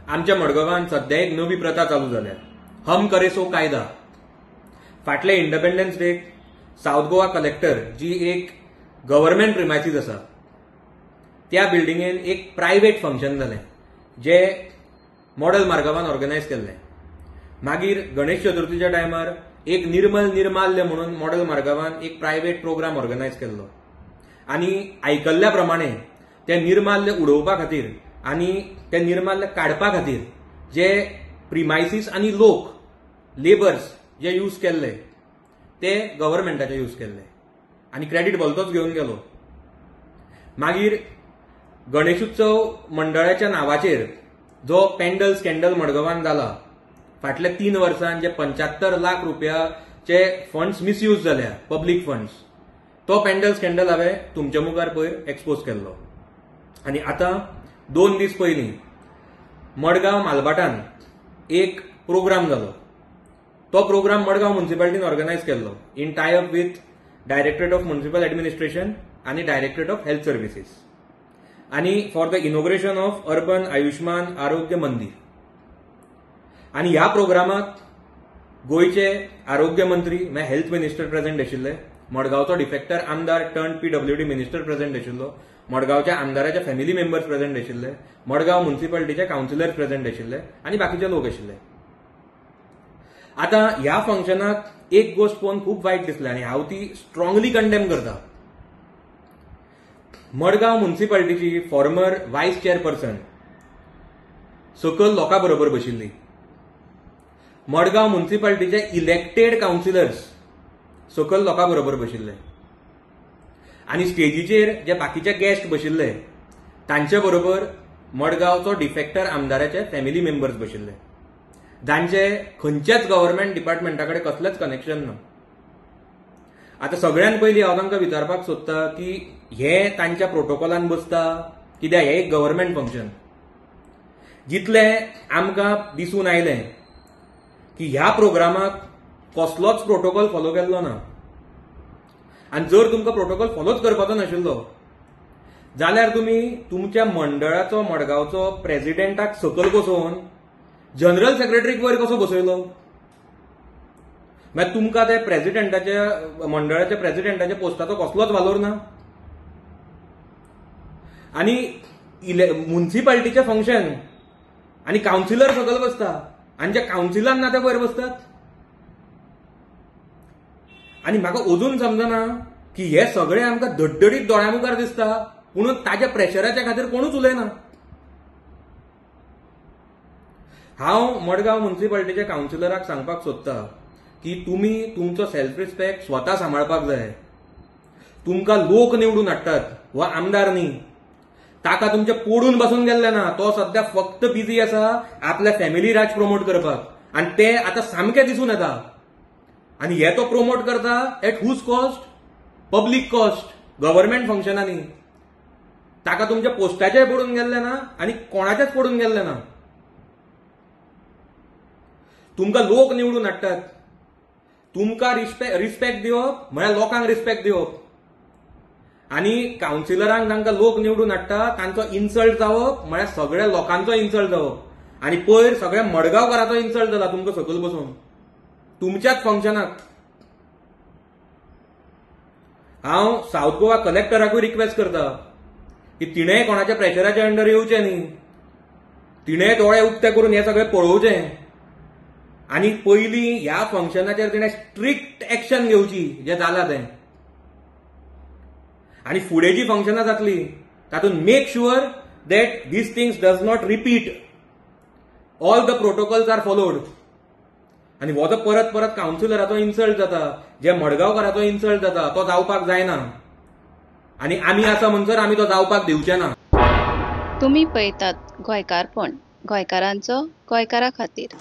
आमच्या मडगांवान सध्या एक नवी प्रथा चालू जाल्या, हम करे सो कायदा. फाटले इंडिपेंडन्स डेक सावथ गोवा कलेक्टर जी एक गव्हर्मेंट प्रिमायसीस आसा त्या बिल्डिंगेन एक प्रायव्हेट फंक्शन जालें जे मॉडल मार्गावान ऑर्गनायज केल्लें. मागीर गणेश चतुर्थीच्या टायमार एक निर्मल निर्माल्य म्हणून मॉडल मार्गावान एक प्रायव्हेट प्रोग्राम ऑर्गनायज केल्लो आनी आयकल्ल्या प्रमाणे ते निर्माल्य उडोवपा खातीर आनी ते निर्माल्य काडपा खातीर जे प्रिमायसीस आनी लोक लेबर्स जे यूज केल्ले ते गव्हर्मेंटाचे यूज केल्ले आनी क्रेडीट भलतोच घेवन गेलो. मागीर गणेशोत्सव मंडळाच्या नांवाचेर जो पेंडल स्कँडल मडगांवान जाला फाटल्या 3 वर्सांत जे 75 लाख रुपयाचे फंड्स मिसयूज जाल्या पब्लीक फंड्स, तो पेंडल स्कँडल हांवें तुमच्या मुखार पयर एक्सपोज केल्लो. आनी आतां 2 दीस पयलीं मडगांव मालभाटान एक प्रोग्राम जालो. तो प्रोग्राम मडगांव म्युनिसिपालिटीन ऑर्गनायज केल्लो in tie up with directorate of municipal administration आनी डायरेक्टरेट ऑफ हेल्थ सर्विसीस आनी for the inauguration of urban Ayushman Arogya Mandir. आनी ह्या प्रोग्रामाक गोंयचे आरोग्य मंत्री म्हळ्यार हेल्थ मिनिस्टर प्रेझेंट आशिल्ले, मडगांवचो डिफेक्टर आमदार टर्न पीडब्ल्यूडी मिनिस्टर प्रेझेंट आशिल्लो, मडगांवच्या आमदाराचे फॅमिली मेंबर्स प्रेझेंट आशिल्ले, मडगांव म्युनिसिपालिटीचे कावन्सिलर प्रेझेंट आशिल्ले आनी बाकीचे लोक आशिल्ले. आतां ह्या फंक्शनाक एक गोश्ट पळोवन खूब वायट दिसलें आनी हांव ती स्ट्रॉंगली कंडेम करता. मडगांव म्युनिसिपालिटीची फॉर्मर वायस चेअरपर्सन सकयल लोकां बरोबर बशिल्ली, मडगांव म्युनिसिपालिटीचे इलेक्टेड कावन्सिलर्स सकयल लोकां बरोबर बशिल्ले आनी स्टेजीचेर जे बाकीचे गेस्ट बशिल्ले तांचे बरोबर मडगांवचो डिफेक्टर आमदाराचे फॅमिली मेंबर्स बशिल्ले जांचे खंयच्याच गव्हर्मेंट डिपार्टमेंटा कडेन कसलेंच कनेक्शन ना. आतां सगळ्यान पयलीं हांव तांकां विचारपाक सोदता की हे तांच्या प्रोटोकॉलान बसता कित्याक हें एक गव्हर्मेंट फंक्शन. जितलें आमकां दिसून आयलें की ह्या प्रोग्रामाक कसलोच प्रोटोकॉल फॉलो केल्लो ना आनी जर तुमकां प्रोटोकॉल फॉलोच करपाचो नाशिल्लो जाल्यार तुमी तुमच्या मंडळाचो मडगांवचो प्रेजिडेंटाक सकयल बसोवन जनरल सेक्रेटरीक वयर कसो बसयलो? मागीर तुमकां ते प्रेजिडेंटाच्या मंडळाच्या प्रेजिडेंटाच्या पोस्टाचो कसलोच वालोर ना. आनी म्युनिसिपालिटीचें फंक्शन आनी कावन्सिलर सकयल बसता आनी जे कावन्सिलान ना ते वयर बसतात. आनी म्हाका अजून समजना की हे सगळे आमकां धडधडीत दोळ्या मुखार दिसता पूण ताच्या प्रेशराच्या खातीर कोणूच उलयना. हांव मडगांव म्युनिसिपालिटीच्या कावन्सिलराक सांगपाक सोदता की तुमी तुमचो सेल्फ रिस्पेक्ट स्वता सांबाळपाक जाय. तुमकां लोक निवडून हाडटात वा आमदार न्ही, ताका तुमचे पोडून बसून गेल्ले ना. तो सद्या फक्त बिजी आसा आपल्या फॅमिली राज प्रोमोट करपाक आनी ते आतां सामकें दिसून येता. आनी हे तो प्रोमोट करता at whose cost? Public cost, government फंक्शनांनी. ताका तुमच्या पोस्टाचेय पडून गेल्ले ना आनी कोणाचेच पडून गेल्ले ना. तुमकां लोक निवडून हाडटात, तुमकां रिस्पेक्ट दिवप म्हळ्यार लोकांक रिस्पेक्ट दिवप आनी कावन्सिलरांक तांकां लोक निवडून हाडटा तांचो इन्सल्ट जावप म्हळ्यार सगळ्या लोकांचो इन्सल्ट जावप. आनी पयर सगळ्या मडगांवकाराचो इन्सल्ट जाला तुमकां सकयल बसून तुमच्याच फंक्शनाक. हांव सावथ गोवा कलेक्टराकूय रिक्वेस्ट करता की तिणें कोणाच्या प्रेशराच्या अंडर येवचें न्ही, तिणें दोळे उक्ते करून हें सगळें पळोवचें आनी पयलीं ह्या फंक्शनाचेर तिणें स्ट्रिक्ट एक्शन घेवची जें जालां तें. आनी फुडें जी फंक्शनां जातलीं तातूंत make sure that these things does not repeat, all the protocols are followed. आनी हो जो परत परत कावन्सिलराचो इन्सल्ट जाता, जे मडगांवकाराचो इन्सल्ट जाता तो जावपाक जायना आनी आमी आसा म्हणसर आमी तो जावपाक दिवचे ना. तुमी पळयतात गोंयकारपण, गोंयकारांचो गोंयकारा खातीर.